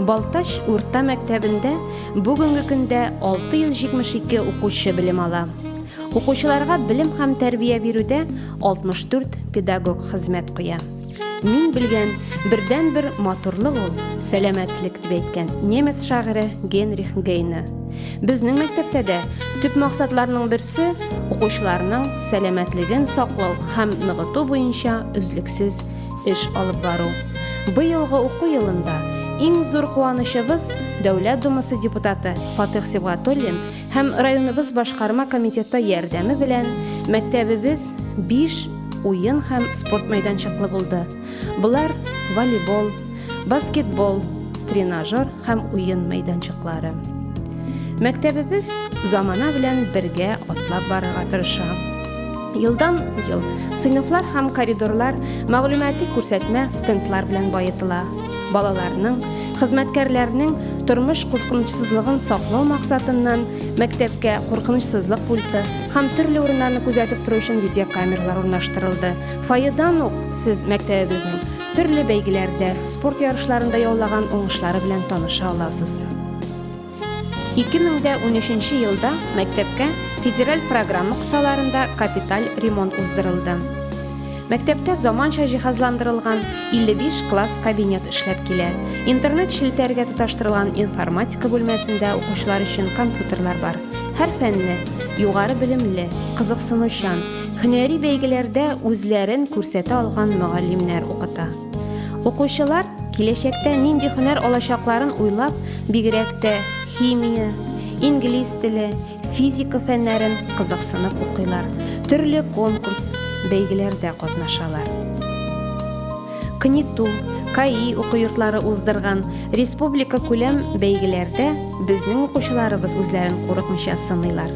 Балтач урта мәктәбендә бүгенге көндә 672 укучы белем ала. Укучыларга белем һәм тәрбия бирүдә 64 педагог хезмәт куя. Мин белгән бердәнбер матурлык ул, сәламәтлек, дип әйткән немец шагыйре Генрих Гейне. Безнең мәктәптә дә төп максатларның берсе укучыларның сәламәтлеген саклау һәм ныгыту буенча өзлексез эш алып бару. Быелгы уку елында иң зур куанычыбыз Дәүләт Думасы депутаты Фатыйх Сибгатуллин һәм районыбыз башкарма комитеты ярдәме белән мәктәбебез 5 уен һәм спорт мәйданчыклы булды. Болар волейбол, баскетбол, тренажер һәм уен мәйданчыклары. Мәктәбебез замана белән бергә атлап барырга тырыша. Елдан ел сыйныфлар һәм коридорлар мәгълүмати күрсәтмә стендлар белән баетыла. Балаларның, хезмәткәрләрнең тормыш куркынычсызлыгын саклау максатыннан мәктәпкә куркынычсызлык пульты һәм төрле урыннарны күзәтеп тору өчен видеокамералар урнаштырылды. Фойедан ук сез мәктәбебезнең төрле бәйгеләрдә, спорт ярышларында яулаган уңышлары белән таныша аласыз. 2013 елда мәктәпкә федераль программа кысаларында капиталь ремонт уздырылды. Мәктәптә заманча җиһазландырылган 55 класс-кабинет эшләп килә. Интернет челтәргә тоташтырылган информатика бүлмәсендә укучылар өчен компьютерлар бар. Һәр фәнне югары белемле, кызыксынучан, һөнәри бәйгеләрдә үзләрен күрсәтә алган мөгаллимнәр укыта. Укучылар киләчәктә нинди һөнәр алачакларын уйлап, бигрәк тә химия, инглиз теле, физика фәннәрен кызыксынып укыйлар, төрле конкурс, бәйгеләрдә катнашалар. КНИТУ, КАИ уку йортлары уздырган республика күләм бәйгеләрдә безнең укучыларыбыз үзләрен курыкмыйча сыныйлар.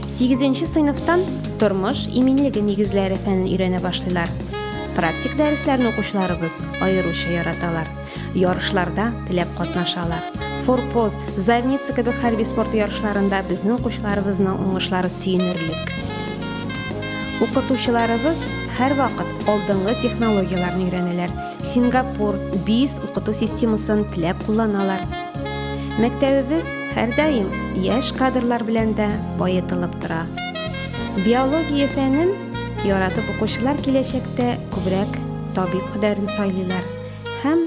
Сигезенче сыйныфтан тормыш иминлеге нигезләре фәнен өйрәнә башлыйлар. Практик дәресләрне укучыларыбыз аеруча яраталар. Ярышларда теләп катнашалар. Форпост, Зарница кебек хәрби спорт ярышларында безнең укучыларыбызның уңышлары сөенерлек. Укытучыларыбыз һәрвакыт алдынгы технологияләрне өйрәнәләр. Сингапур, БИС укыту системасын теләп кулланалар. Мәктәбебез һәрдаим яшь кадрлар белән дә баетылып тора. Биология фәнен Яратып укучылар киләчәктә күбрәк табиб һөнәрен сайлыйлар һәм,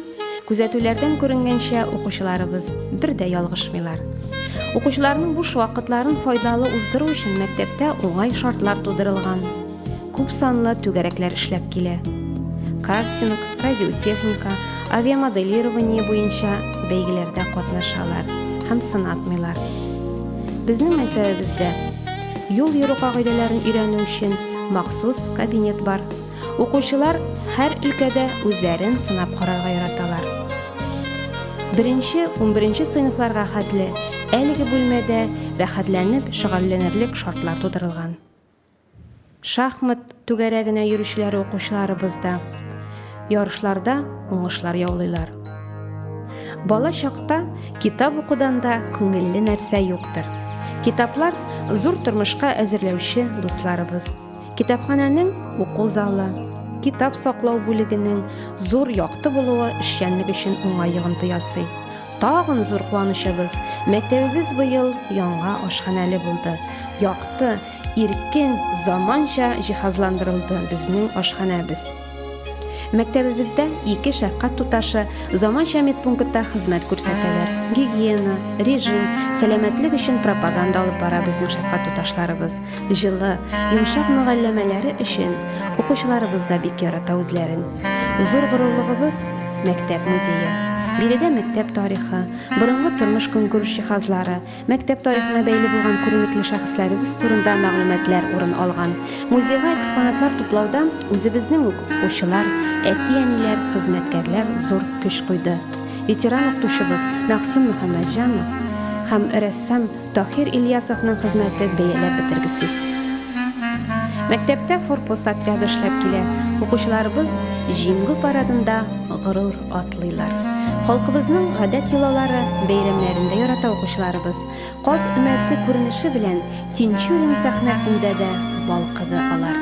күзәтүләрдән күренгәнчә, укучыларыбыз бер дә ялгышмыйлар. Укучыларның буш вакытларын файдалы уздыру өчен мәктәптә уңай шартлар тудырылган. Күп санлы түгәрәкләр эшләп килә. Картинг, радиотехника, авиамоделирование буенча бәйгеләрдә катнашалар һәм сынатмыйлар. Безнең мәктәбебездә Юл йөрү кагыйдәләрен өйрәнү өчен махсус кабинет бар. Укучылар һәр өлкәдә үзләрен сынап карарга яраталар. Беренче, унберенче сыйныфларга хәтле әлеге бүлмәдә рәхәтләнеп шөгыльләнерлек шартлар тудырылган. Шахмат түгәрәгенә йөрүчеләр укучыларыбыз да ярышларда уңышлар яулыйлар. Бала чакта китап укудан да күңелле нәрсә юктыр. Китаплар зур тормышка әзерләүче дусларыбыз. Китапханәнең уку залы, китап саклау бүлегенең зур якты булуы эшчәнлек өчен уңай йогынты ясый. Тагын зур куанычыбыз, мәктәбебез быел яңа ашханәле булды. Якты, иркен, заманча җиһазландырылды безнең ашханәбез. Мәктәбебездә ике шәфкать туташы заманча медпунктта хезмәт күрсәтәләр. Гигиена, режим, сәламәтлек өчен пропаганда алып бара безнең шәфкать туташларыбыз. Җылы, йомшак мөгалләмәләре өчен укучыларыбыз да бик ярата үзләрен. Зур горурлыгыбыз, мәктәп музее. Биредә мәктәп тарихы, борынгы тормыш-көнкүреш җиһазлары, Мәктәп тарихына бәйле булган күренекле шәхесләребез турында мәгълүматлар урын алган. Музейга экспонатлар туплауда үзебезнең үк укучылар, әти-әниләр, хезмәткәрләр зур көч куйды. Ветеран укытучыбыз Мәгъсүм Мөхәммәтҗанов һәм рәссам Таһир Ильясовның хезмәте бәяләп бетергесез. Мәктәптә Форпост отряды эшләп килә. Укучыларыбыз Җиңү парадында горур атлыйлар. Халкыбызның гадәт-йолалары, бәйрәмнәрен дә ярата укучыларыбыз. Каз өмәсе күренеше белән Тинчурин сәхнәсендә дә балкыды алар.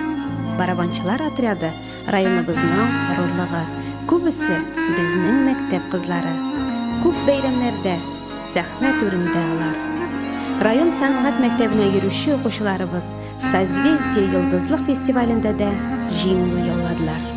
Барабанчылар отряды, районыбызның горурлыгы. Күбесе, безнең мәктәп кызлары. Күп бәйрәмнәрдә сәхнә түрендә алар. Район сәнгать мәктәбенә йөрүче укучыларыбыз Созвездие-Йолдызлык фестивалендә дә җиңү яуладылар.